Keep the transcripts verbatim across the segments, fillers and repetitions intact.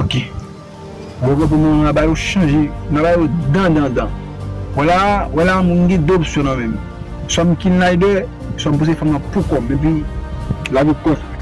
Ok. Mwen pran pou mwen, nan ba yo chanje, nan ba yo dan, dan, dan. Wè la, wè la, mwen gen de opsyon nan men m. Swa m kill Nider, swa m pouse fanm nan pou kò m. Epi, lavi kontini.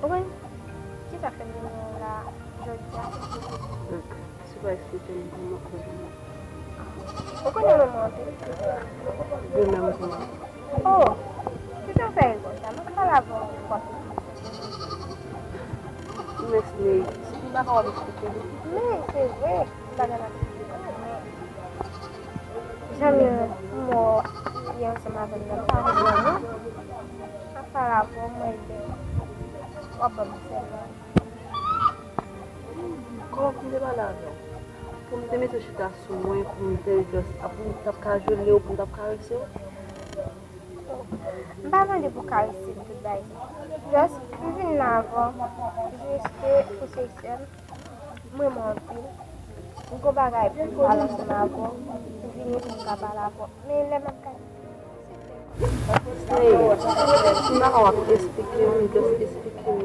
Ou konn kisa fè m vini la jodi a? Si w pa eksplike m, kòman w konnen mwen? Ou konnen mwen anpil? De menm tou. Oh, kisa fè l konsa? Mwen pral avè w ankò. Men Snake, si m pa ka w ap eksplike m. Men, se vre, m pa ka eksplike w, men jan m wè w ansanm avè m nan, m pa vle non. M ap pale avè w, mwen, w ap ban m sèl la. Kòman pou m te pale avè w? Pou m te mete w chita sou mwen, pou m te just, pou m t ap ka jele w, pou m t ap karese w? M pa mande pou w karese m tout bagay sa. Just, m vin la avè w, jis ke ou se sè m, m renmen w anpil. M gon bagay pou m pale ansanm avè w, m vini pou m ka pale avè w. Men lè m ap ka Hey, si m pa ka w ap eksplike m, just eksplike m.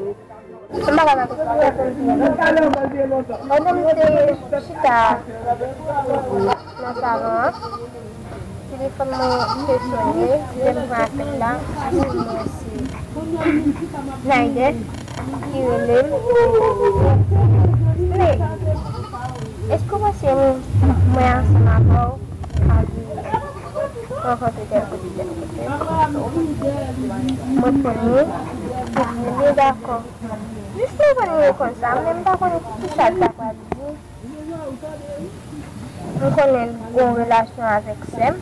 M pa ka pa eksplike m. Pandan m te chita nan salon an, telefòn mwen te sonnen, lè m pran apèl la, mwen se Nider ki rele m. Men, èske w panse mwen ansanm avè w ka vin rankontre tèl kote, tèl kote? Mwen pran li, epi li dakò. Jis mwen konn li konsa, men m pa konnen kisa l ta pral di. M konnen l gon relasyon avèk sè m.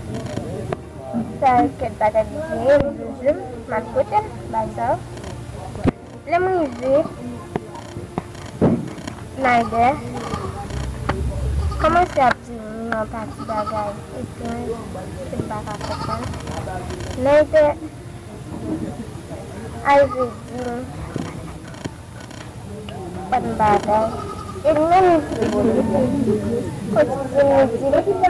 Sa kèk bagay li genyen, li bezwen m, m al kote l, bagay sa yo. Lè m rive, Nider kòmanse ap di m yon pati bagay etranj ke m pa ka konprann. Nider arive di m bann bagay. E li menm li di m, li di m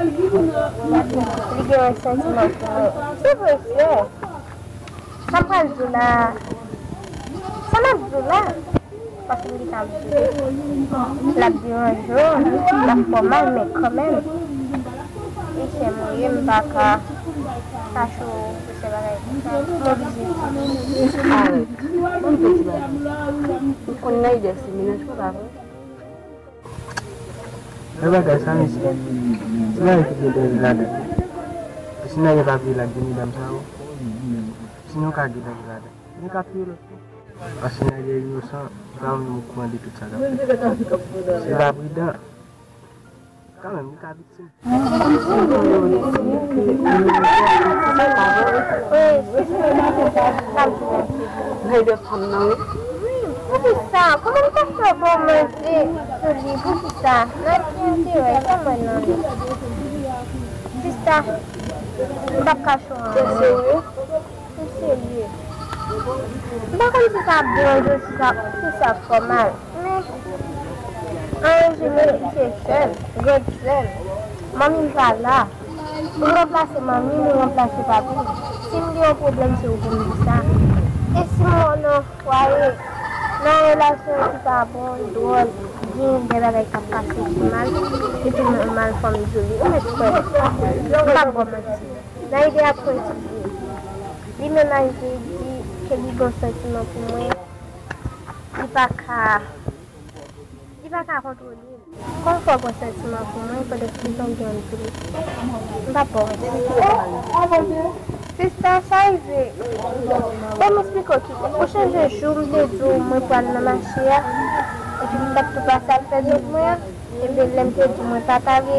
li gen yon santiman pou mwen. Se vre, frè. Sa m pral di w la a, sa m ap di w la a, paske m gentan ap di w, l ap deranje w, l ap fè w mal, men kanmenm, e sè m ou ye, m pa ka kache w pou sèl bagay konsa, m oblije di w. Arèt, ban m di w ti bagay. Ou konn Nider se mennaj mwen, pa vre? Nan bagay sa, mesye, se bagay ki gen danje ladan. E si Nider pa vle lage medam sa yo, si nou ka gen danje ladan, nou ka touye lòt tou. Paske Nider inosan, li pa menm okouran de tout sa k ap fèt. Si l pa pridan, kanmenm, li ka viktim. Nider pa m nan, wi. Wi, poukisa? Kòman m ta fè bon manje sou li? Poukisa? Nan ki enterè? Sa mwen nan li? Sista, m p ap kache w anyen. Ou serye? M pa konn si sa ap deranje w, si sa, si sa ap fè w mal. Men, an rejime, se sè m, gran sè m. Manmi m pa la. Ou ranplase manmi m, ou ranplase papi m. Si m gen yon pwoblèm, se ou pou m di sa. E si m wè w nan fwaye, Nan relasyon ki pa bon, dwòl, gen de bagay k ap pase ki mal, epi m, m al fè m di w li. Ou mèt kwè m. M p ap ba w manti. Nan ide ap pran ti fi. Li menm al di ke li gen santiman pou mwen. Li pa ka, li pa ka kontwole m. Kòm fò w pran santiman pou mwen pandan ki tan w gen ann tou. M p ap ba w manti. Sista, sa rive. Bon, m esplike w ki, ou chanje jou, m te di w mwen pral nan mache a, epi m t ap tou pase al fè zòt mwen an, ebyen, lè m te di w mwen pa t ale,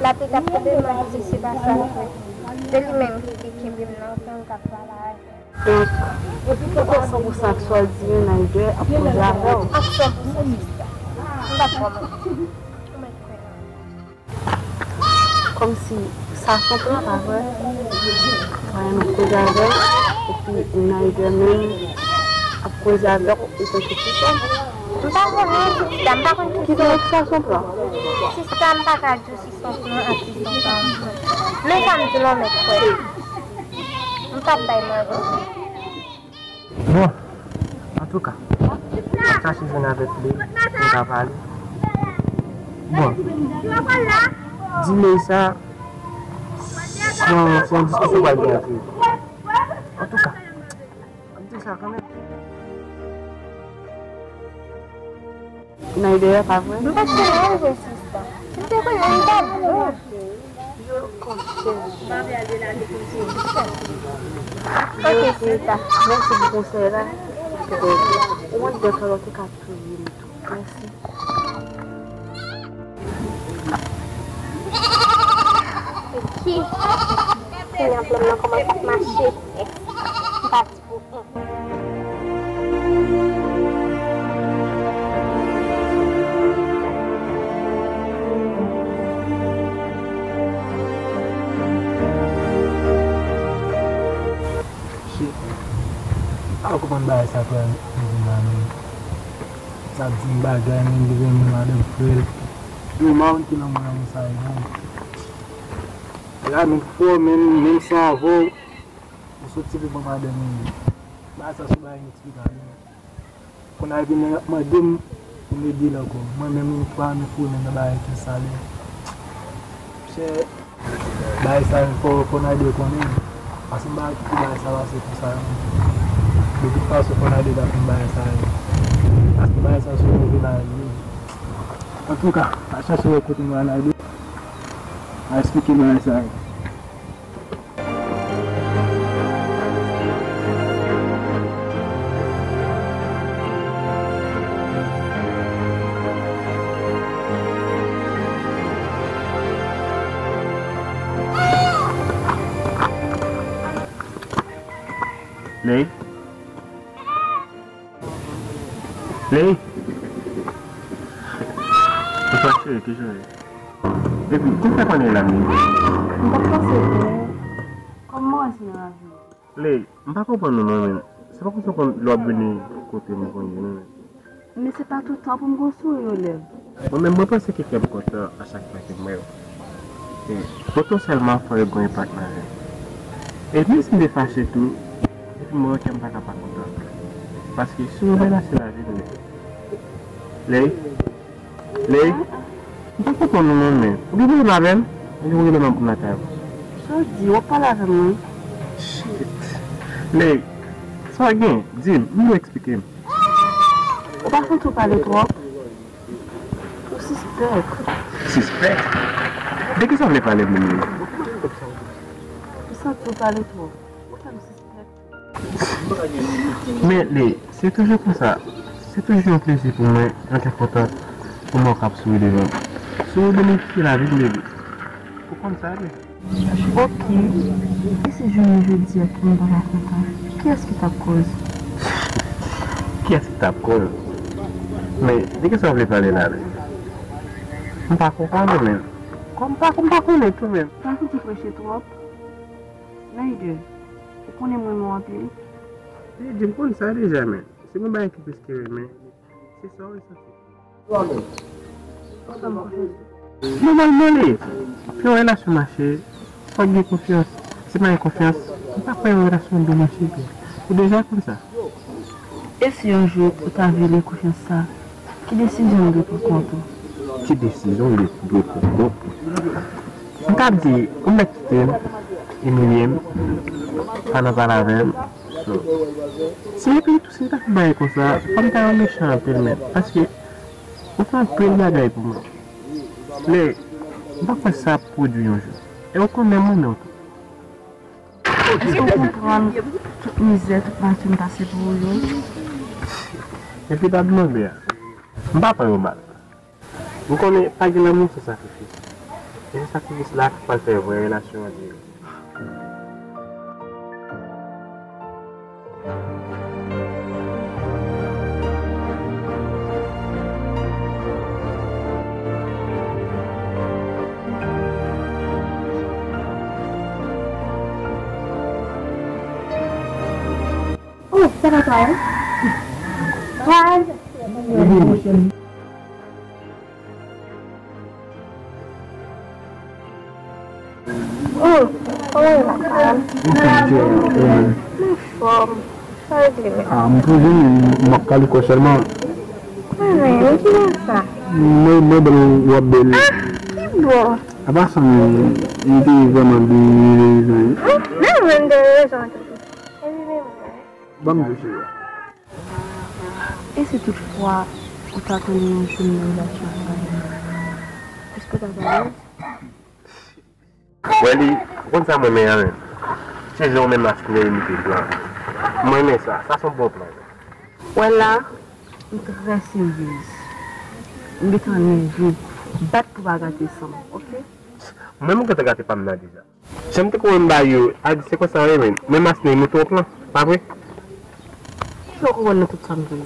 lapli t ap tonbe, m ap di se pa sa l fè. Se li menm ki te kenbe m nan, se mwen k ap pale avè l. Donk, ou kwè san pou san ak sa w di yo, Nider ap koze avè w? Ak san pou san, sista. M p ap ba w manti. Ou mèt kwè nan mwen. Kòmsi sa se yon plan, pa vre? Mwen menm ap koze avè w, epi Nider menm ap koze avè w antanke ti sè m. M pa konnen, sista, m pa konn ki sè. Kidonk, sa se yon plan? Sista, m pa ka di w si se yon plan ak si se yon plan. Men sa m di w la, ou mèt kwè. M p ap bay manti. Bon, antouka, m ap chache jwenn avèk li pou m ka pale. Bon, di Ley sa, se yon, se yon diskisyon pral gen ant yo. Antouka, m di sa kanmenm. Nider, pa vre? M pa t konnen anyen, sista. M te konnen li pa bon. Ok, sista. Mèsi pou konsèy la. Ou andedan kalòt ou ka touye m tou. Mèsi. Ok. Kounye a plan nan kòmanse ap mache. M pati. Shit. M pa konprann bagay sa pral rive la menm. Sa ap di m bagay, menm li renmen madanm frè l. Yo, m pa konn ki lanmou lanmou sa ye non. Lè a menm fò, menm, menm san avè w. Ou soti pou pran madanm li. Bagay sa se yon bagay ineksplikab wi. Kounye a epi nèg ap mande m pou m ede l ankò. Mwen menm m pa renmen foure men nan bagay ki sale. Monchè, bagay sa fò, fò Nider konnen. Paske m pa ka kite bagay sa pase konsa non. De tout fason fò Nider ta konn bagay sa ye. Paske bagay sa se yon move bagay li ye. Antouka, a chache wè kote nou a Nider. A eksplike bagay sa ye. Ley? Ley? Bonswa cheri, kijan w ye? Epi, kisa w fè kounye a la menm? M t ap pase byen. Kòman w wè si nan lavi w? Ley, m pa konprann ou non, men. Se pa kòmsi w konn lè w ap vini kote m konn ye non, men. Men se pa tout tan pou m gon souri o lèv. Mwen menm, mwen panse ke kè m kontan a chak fwa ke m wè w. E potansèlman fò yo gen yon enpak nan vi m. E menm si m te fache tou, depi m wè w, kè m pa ka pa kontan. Paske souri w bay la se lavi m ye. Ley, Ley, m pa konprann ou non, men. Ou gen pwoblèm avè m? Ou gen pwoblèm pou m lakay ou? Sa w di, w ap pale avè m wi. Shit. Ley, sa w gen? Di m, m dwe eksplike m. Ou pa santi w pale twòp? Ou sispèk. Sispèk? De kisa w vle pale menm? Ou santi w pale twòp. Ou fè m sispèk. Men, Ley, se toujou konsa. Se toujou yon plezi pou mwen, mwen te kontan pou mwen w k ap souri devan m. Souri benefisye lavi m, baby. Ou konn sa, Ley. Ok. E si jounen jodi a pou m pa ka kontan, kiyès ki t ap koz? Kiyès ki t ap koz? Men, de kisa w vle pale la menm? M pa konprann ou menm. Kòm m pa, m pa konnen tou menm. Pa fouti preche twòp. Nider, ou konnen m renmen w anpil. Lady, m konn sa deja, men. Se yon bagay ki plis ke renmen. Se sa w resanti. Nòmalman, Ley, pou yon relasyon mache, fòk gen konfyans. Si pa gen konfyans, m pa kwè yon relasyon dwe mache byen. Ou deja konn sa. E si yon jou ou ta vire konfyans sa, ki desizyon ou dwe pran kont ou? Ki desizyon ou dwe pran kont ou? M ta di, ou mèt kite m, imilye m, pa nan pale avè m. So, si epi tou, si m ta fè bagay konsa, fò m ta yon mechan anpil, men, paske ou fè anpil bagay pou mwen. Men, m pa kwè sa ap pwodui yon jou. E ou konnen m renmen w tou. Èske w konprann tout mizè, tout maladi m pase pou ou yo? Epi pa demande a. M pa pran yo mal. M konnen pa gen lanmou san sakrifis. E se sakrifis la ki pral fè vrè relasyon an dire. Oh, sa papa, hein? Bye. Oh, kòman w ye, papa? Anfòm, Jay. Anfòm. Sa regle, men. Ah, m poze, m ap kaliko sèlman. Mwen menm, ki konsa? Mwen, mwen, bèl, w ap bèl. Ah, ki bon. Apa sa, m, m te vrèman byen rezon. Hmm? Men mwen, m te rezon tou. Ban m di w, cheri. E si toutfwa ou ta konnen yon jou m nan relasyon avèk ou, èske w t ap alèz? Wè li, ou konn sa mwen renmen an, men. Se jan ou menm ak Sney mete plan. Mwen renmen sa. Sa se yon bon plan. Wè la, m trè seryez. M gentan nève. Bat pou pa gate san m, oke? Mwen menm ou gentan gate pa m nan deja. Jan m te konprann bagay yo, a di se konsa wi, men. Men Masney, nou twò pran, pa vre? Kisa w konprann nan tout sa m di w?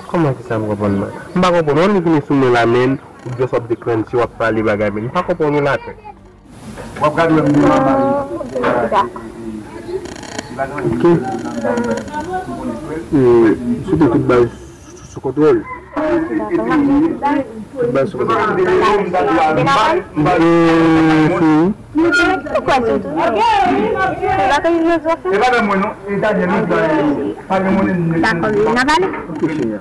Kòman kisa m konprann nan? M pa konprann. Ou vini sou mwen la, men, ou just w ap deklanche, w ap pale bagay, men. M pa konprann ou la, frè. W ap gade wè m gen manman li. Ok. E, m swete tout bagay sou kontwòl. Tout bagay sou kontwòl. Poukwa toutou? Se pa ke li nan zòf la? Dakò, n ap ale. Ok, cheri.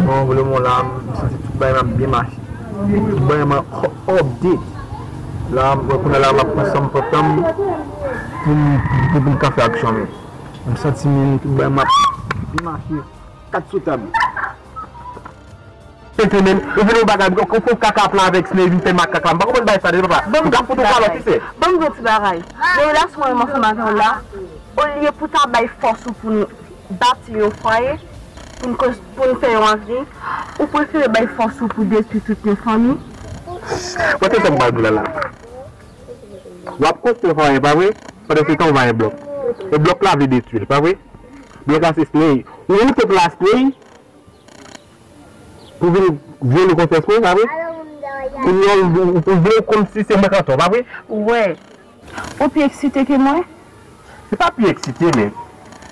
Bon, vle mwen la, m santi tout bagay m ap byen mache. Tout bagay m ap update. La, m wè kounye a la, m ap pran san m pran tan m pou m, pou, pou m ka fè aksyon, men. M santi men tout bagay m ap byen mache. Kat sou tab. Tete, men, ou vin yon bagay, ou fè kaka plan avèk Sney, vin fè makak la. M pa konprann bagay sa, tete, papa. M ka fout ou kalòt, ti sè. Ban m di w ti bagay. Nan relasyon mwen menm ansanm avè w la, olye pou ta bay fòs ou pou n bati yon fwaye, pou n konst-, pou n fè yon avni, ou prefere bay fòs ou pou detwi tout yon fanmi? Wè, se sa m pral di w la, la. W ap konstwi yon fwaye, pa vre? Pandan se tan, w va yon blòk. E blòk la vle detwi l, pa vre? Blòk la se Sney. Ou woute plas Sney, pou vin vyole konsyans mwen, pa vre? Kounye a, ou, ou, ou vle w kòmsi se mwen k antò, pa vre? Wè. Ou pi eksite ke mwen? Se pa pi eksite, men.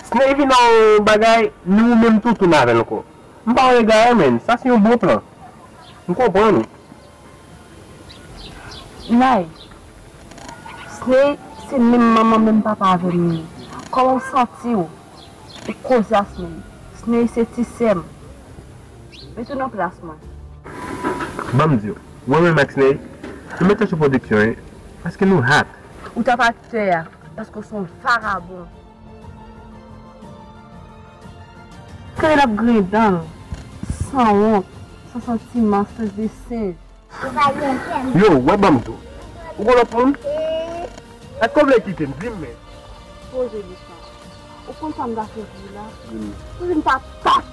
Sney vin nan yon bagay, ni ou menm tou tounen avè l ankò. M pa wè egare, men. Sa se yon bon plan. M konprann ou. Nay, Sney se menm manman, menm papa avè m ye. Kòman w santi w? Ou koze a Sney. Sney se ti sè m. Mete w nan plas mwen. Ban m di w, mwen menm ak Sney, nou mete sou pwodiksyon, wi, paske nou hot. Ou t ap atè a, paske w se yon vagabon. Kè l ap griyen dan l, sanwont, san santiman, sans de senj. Yo, wè ban m di w. Ou gon lòt moun? Èske w vle kite m? Di m, men. Poze bouch la. Ou konn sa m ta fè pou ou la? Ou vin pa tap